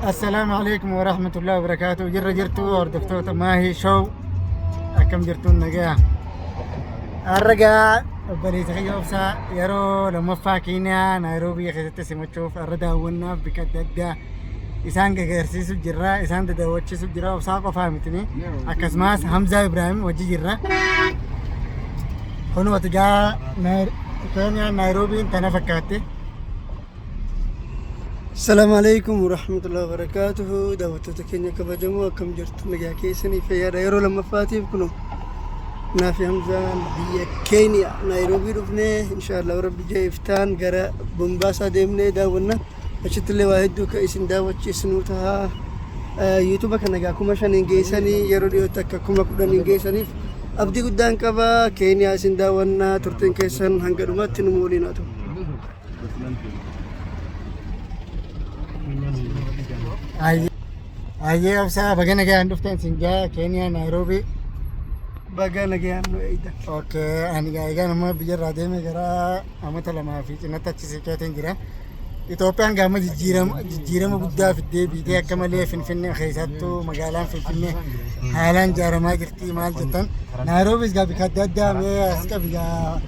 Assalaamu alaikum wa rahmatullahi wa barakaatuh. Jirra jirtu hordoftoota Maahii Show. Akkam jirtuun nagaya. Har'a gaa obboleessa kiyya obsaa yeroo lammaffaa Keeniyaa Naayiroobii keessatti simachuuf har'a daawwannaaf bakka adda addaa isaan gagarsiisu jirra isaan dadaawwachiisu jira obsaa qofaa mitini akkasumas Hamzaa Ibrahim wajji jirra. Kunuuti gaa Keeniyaa Naayiroobiin tana fakkaatti. Assalamu alaikum warahmatullahi wabarakatuhu. Daawwattoota keenya kabajamoo akkam jirtu nagaa keessanii fayyaadha. Yeroo lammaffaatiif kunoo naafi Hamzaan biyya Keeniyaa Naayiroobii dhufnee inshaallah rabbi jee iftaan gara Bombaasaa deemnee daawwanna. Achitti illee waa hedduu kan isin daawwachiisnu ta'a. Yuutuuba kana egaa 5,000 geessanii yeroo dhiyootti akka 10,000 geessaniif abdii guddaan qaba. Keeniyaa isin daawwannaa turtiin keessan hanga dhumaatti nu waliin haa ta'u. Ayyee obsaa baga nagaan dhuftan sin jaa Keeniyaa Naayiroobii. Baga nagaan nu eegdan. Okay, ani egaa nama biyyarraa deeme gara amata lamaa fi cinatti achi siqeetiin jira. Itoophiyaan gaama jijjiirama guddaa fiddee biitee akka malee Finfinnee keessattuu magaalaan Finfinnee haalaan ijaaramaa jirti maal jettan. Naayiroobiis gaa bika adda addaa mee as qabi gaa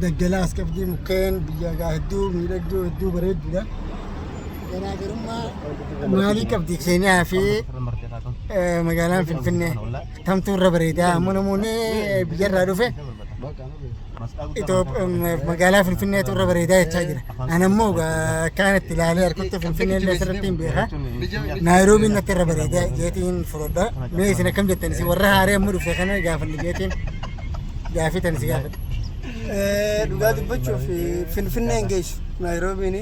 daggala as qabdii mukkeen biyya gaa hedduu miidhagduu hedduu bareedduudha. Garaagarummaa maalii qabdi Keeniyaa fi magaalaan Finfinnee tamtuu irra bareedaa ammoo namoonni biyyarraa dhufe magaalaa Finfinneetu irra bareedaa jechaa jira. Ani ammoo akkaan itti ilaalee harkutti Finfinnee illee asirratti hin beeka. Naayiroobiin natti irra bareedaa jeetiin fudhadha. Mee isin akkam jettan isin warra haaree amma dhufe kana gaafanne jeetiin gaafii tan isin gaafadha. Dhugaa dubbachuuf Finfinnee hin geessu Naayiroobiin.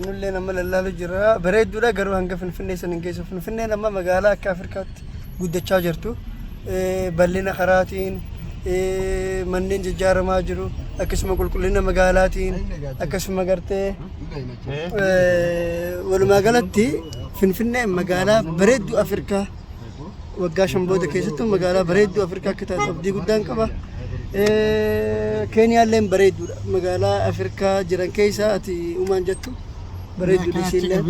Nullee nama lallaalu jira. Bareedduudha garuu hanga Finfinnee san hin geessu. Finfinneen amma magaalaa akka Afrikaatti guddachaa jirtu. Bal'ina karaatiin manneen jijjaaramaa jiru akkasuma qulqullina magaalaatiin akkasuma gartee walumaa galatti Finfinneen magaalaa bareedduu Afrikaa waggaa 5 booda keessattuu magaalaa bareedduu Afrikaa akka taatu abdii guddaan qaba. Keeniyaalleen bareedduudha. Magaalaa Afrikaa jiran keessaa ati uumaan jettu bareedduudha isiillee.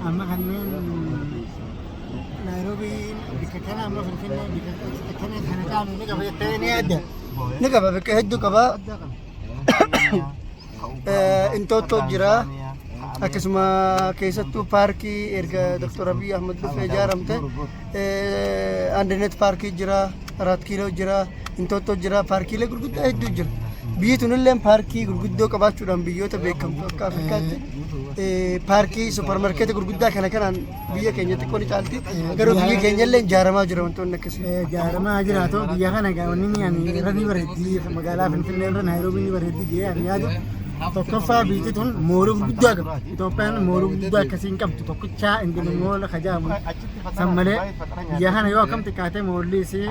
Amma kanneen Naayiroobiin bikka kana amma Finfinnee bikka kana kana caalu ni qaba jettee ni yaadda. Ni qaba bakka hedduu qaba. Inxooxxoo jira. Akkasuma keessattuu paarkii erga Dr. Abiy Ahmed dhufee ijaaramte Andinet paarkii jira, Araat Kiiloo jira, Inxooxxoo jira, paarkiilee gurguddaa hedduu jira. Biyyi tunillee paarkii gurguddoo qabaachuudhaan biyyoota beekamtu akka Afrikaatti paarkii suuparmarkeeta gurguddaa kana kanaan biyya keenya xiqqoo ni caalti. Garuu biyyi keenya illee ijaaramaa jira wantoonni akkasii. Ijaaramaa jiraatu biyya kana egaa wanni inni ani irra ni bareeddi magaalaa Finfinnee irra Naayiroobii ni bareeddi jedhee ani yaadu tokkoffaa biyyi tun mooruu guddaa qabdi. Itoophiyaan mooruu guddaa akkasii hin qabdu tokkichaa inni moola kajaamu san malee biyya kana yoo akkam xiqqaate moolli isii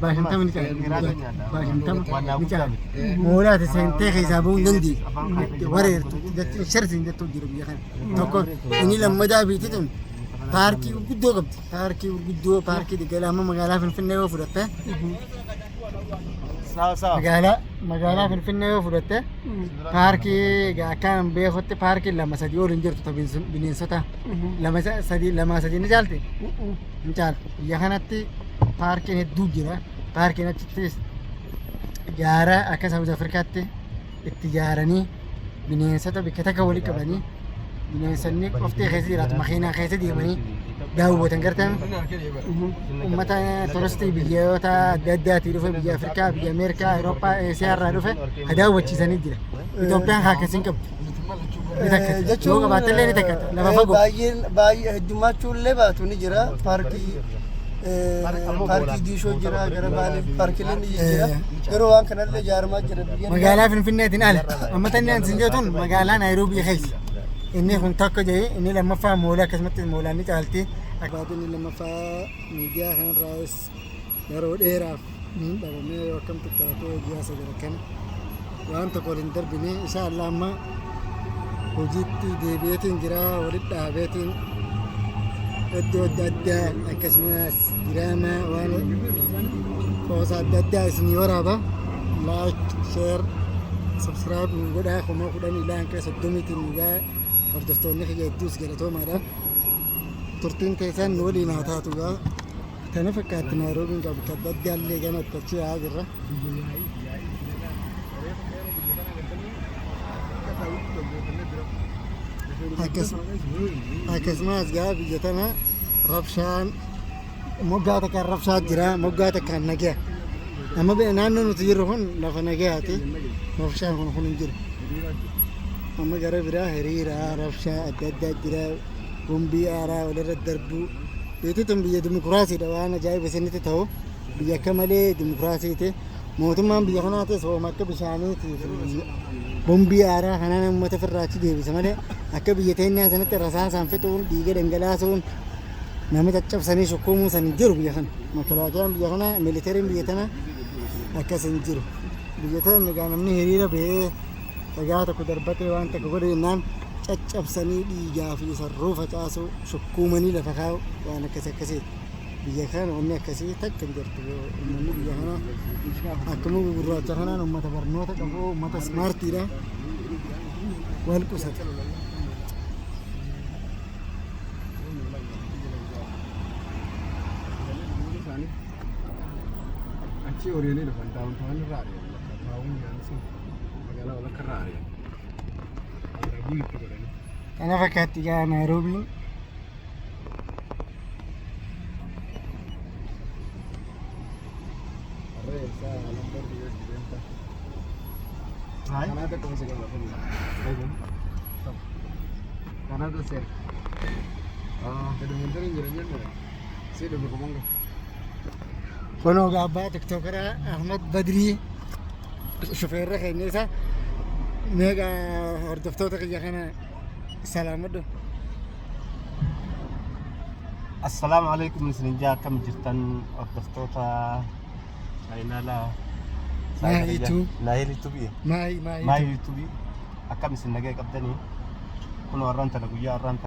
50 ni caala. 50 ni caala. Moolaa ati seentee keessaa bahuu hin dandeessu. Itti wareertu jechuun sharsiin jettu jira biyya kana. Tokko inni lammadaa biyyi tun paarkii gurguddoo qabdi. Paarkii gurguddoo paarkii Diggala amma magaalaa Finfinnee yoo fudhatte magaalaa Finfinnee yoo fudhatte paarkii egaa akkaan beekutti paarkii lama sadii ol hin jirtu ta bineensota lama sadii lama sadii ni caalti hin caaltu. Biyya kanatti paarkiin hedduu jira. Paarkiin achittis gaara akka Saawuz Afrikaatti itti ijaaranii bineensota bakka takka walitti qabanii bineensonni qofti keessa jiraatu makiinaa keessa deemanii daawwatan gartan uummata turistii biyyoota adda addaatii dhufe biyya Afrikaa biyya Ameerikaa Awurooppaa Eesiyaa irraa dhufe ka daawwachiisanii jira. Itoophiyaan haa akkasii hin qabdu. Ni takkata. Yoo qabaatte illee ni takkata. Lafa fagoo. Baay'een baay'ee heddummachuu illee baatu ni jira paarkii paarkii diishoo jira gara baalee paarkiileen ni jira garuu waan kanallee ijaaramaa jira biyya Magaalaa Finfinneetiin ala. Amma tanni ani sin jettuun magaalaa Naayiroobii keessa. Inni kun tokko jedhee inni lammaffaa moola akkasumatti moolaan ni caalti. Inni lammaffaa miidiyaa kanarraas yeroo dheeraaf niin dhabamee yoo akkam xiqqaatee ji'a 9 akkana waan tokko waliin darbine insha Allah amma hojiitti deebi'eetiin jira walitti dhaabeetiin iddoo adda addaa akkasumas diraamaa waan qoosa adda addaa isinii waraaba like share subscribe nu godhaa 10,000 ilaa hanga 30tiin nu gaa. Hordoftoonni kiyya hedduus galatoomaadha. Turtiin teessan nu waliin haa taatu gaa. Kana fakkaatti Naayiroobiin qabu adda addaallee gama itti achi yaa'aa jirra. Akkasumas gaa biyya tana rabshaan moggaa takkaan rabshaa jira, moggaa takkaan nagaya. Amma naannoo nuti jirru kun lafa nagayaati. Rabshaan kun kun hin jiru. Amma gara biraa hiriira rabshaa adda addaa jira. Bombii aaraa walirra darbuu. Biyyi tun biyya dimokiraasiidha, waan ajaa'iba isinitti ta'u. Biyya akka malee dimokiraasiiti. Mootummaan biyya kanaatis hooma akka bishaaniitii fi bombii aaraa kanaan uummata ofirraa achi deebisa malee akka biyya teenyaa sanatti rasaasaan fixuun, dhiiga dhangalaasuun, nama caccabsanii sukkuumuu san hin jiru biyya kana. Makalaakiyaan biyya kanaa, militariin biyya tanaa akkas hin jiru. Biyya teenya egaa namni hiriira bahee dhagaa tokko darbatee waan tokko godhe jennaan caccabsanii dhiigaa fi sarruu facaasuu, sukkuumanii lafa kaa'u, waan akkas akkasiiti. Biyya kana wanni akkasii takka hin jirtu. Uummanni biyya kanaa akkuma gurraacha kanaan uummata barnoota qabu, uummata smartiidha. Wal qusata. Achi oriyoonii dhufan, downtown irraa ari'an, bakka town yaansi magaalaa walakka irraa ari'an. Raguu itti godhanii. Kana fakkaatti gaa Naayiroobiin. Harree isaa lambar biyya deemta. Kanaata akkuma si qaba. Kanaata seera. Documentary jira jenne si dhufe kumango. Kunoo abbaa tiktookaraa Ahmad Badrii, shufeerra keenya isa meeqa, hordoftoota kiyya kana salaamadhu. Assalaamu alaikum isinin jaa, akkam jirtan hordoftoota chaayinaalaa Maayituu. Naayil Yuutuubii. Maayi maayi. Maayi Yuutuubii, akkam isin nagaya qabdanii? Kun warraan tana guyyaa warraan.